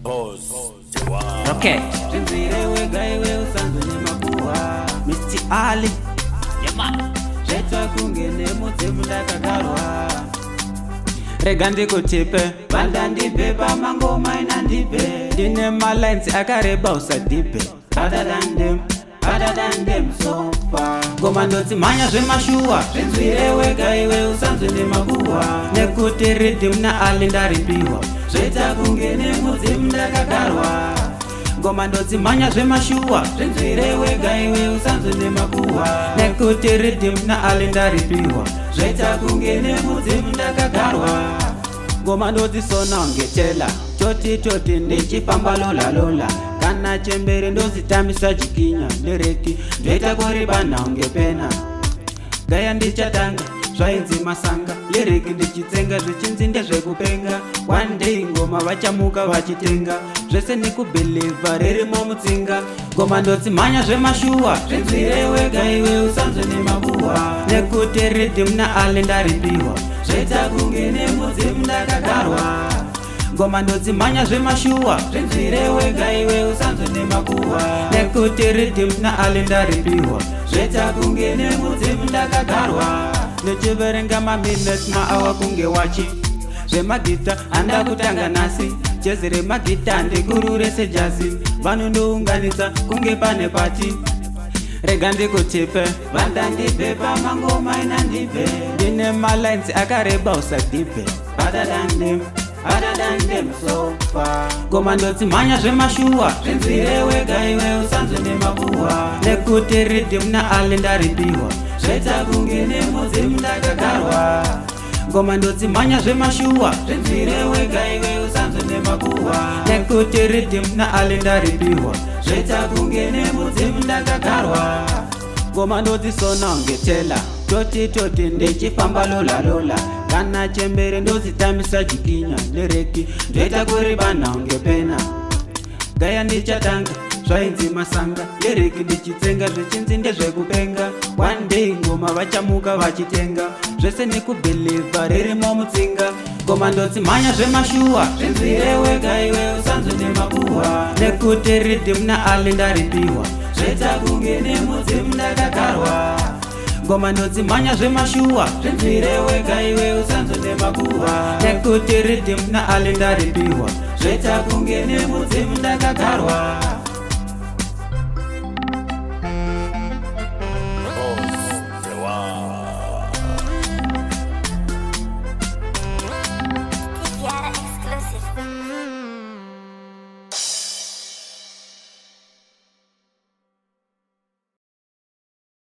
Okay. Zvinzwire wega iwe usanzwe nemakuhwa. Mr Ali. Yeah, man. Zvaitwa kunge nemudzimu ndakagarwa. Rega ndikutipe banda ndibve pamangoma ina ndibve. Ndine malines akareba, usadhibhe. Better than them, better than them so far. Ngoma ndodzimhanya zvemashuwa. Zvinzwire wega iwe usanzwe nemakuhwa, nekuti riddim naAli ndaripiwa. Zvoita kunge nemudzimu ndakagarwa. Ngoma ndodzimhanya zvemashuwa. Zvinzwire wega iwe usanzwe nemakuhwa, nekuti riddim naAli ndaripiwa. Zvoita kunge nemudzimu ndakagarwa. Ngoma ndodzisona ngetela toti toti, ndichifamba lola lola. Kana chembere ndodzitambisa jikinya. Lyric ndoita kuribanha ngepena. Gaya ndichatanga zvainzi masanga. Lyric ndichitsenga zvichinzi ndezvekupenga. One day ngoma vachamuka vachitenga zvese nekubhilivha ririmo mutsinga. Ngoma ndodzimhanya zvemashuwa. Zvinzwire wega iwe usanzwe nemakuhwa, nekuti riddim naAli ndaripiwa. Zvoita kunge nemudzimu ndakagarwa. Ngoma ndodzimhanya zvemashuwa. Zvinzwire wega iwe usanzwe nemakuhwa, nekuti riddim naAli ndaripiwa. Zvoita kunge nemudzimu ndakagarwa. Ndichiverenga maminutes, maawa kunge wachi. Zvemagita handa kutanga nhasi. Jezi remagita ndikurure sejazi. Vanondounganidza kunge pane party. Rega ndikutipe banda ndibve pamangoma ina ndibve. Ndine malines akareba, usadhibhe. Better than them, better than them so far. Ngoma ndodzimhanya zvemashuwa. Zvinzwire wega iwe usanzwe nemakuhwa, nekuti riddim naAli ndaripiwa. Zvoita kunge nemudzimu ndakagarwa. Ngoma ndodzimhanya zvemashuwa. Zvinzwire wega iwe usanzwe nemakuhwa, nekuti riddim naAli ndaripiwa. Zvoita kunge nemudzimu ndakagarwa. Ngoma ndodzisona ngetela toti toti, ndichifamba lola lola. Kana chembere ndodzitambisa jikinya. Lyric ndoita kuribanha ngepena. Gaya ndichatanga zvainzi masanga. Lyric ndichitsenga zvichinzi ndezvekupenga. One day ngoma vachamuka vachitenga zvese nekubhilivha ririmo mutsinga. Ngoma ndodzimhanya zvemashuwa. Zvinzwire wega iwe usanzwe nemakuhwa, nekuti riddim naAli ndaripiwa. Zvoita kunge nemudzimu ndakagarwa. Ngoma ndodzimhanya zvemashuwa. Zvinzwire wega iwe usanzwe nemakuhwa, nekuti riddim naAli ndaripiwa. Zvoita kunge nemudzimu ndakagarwa.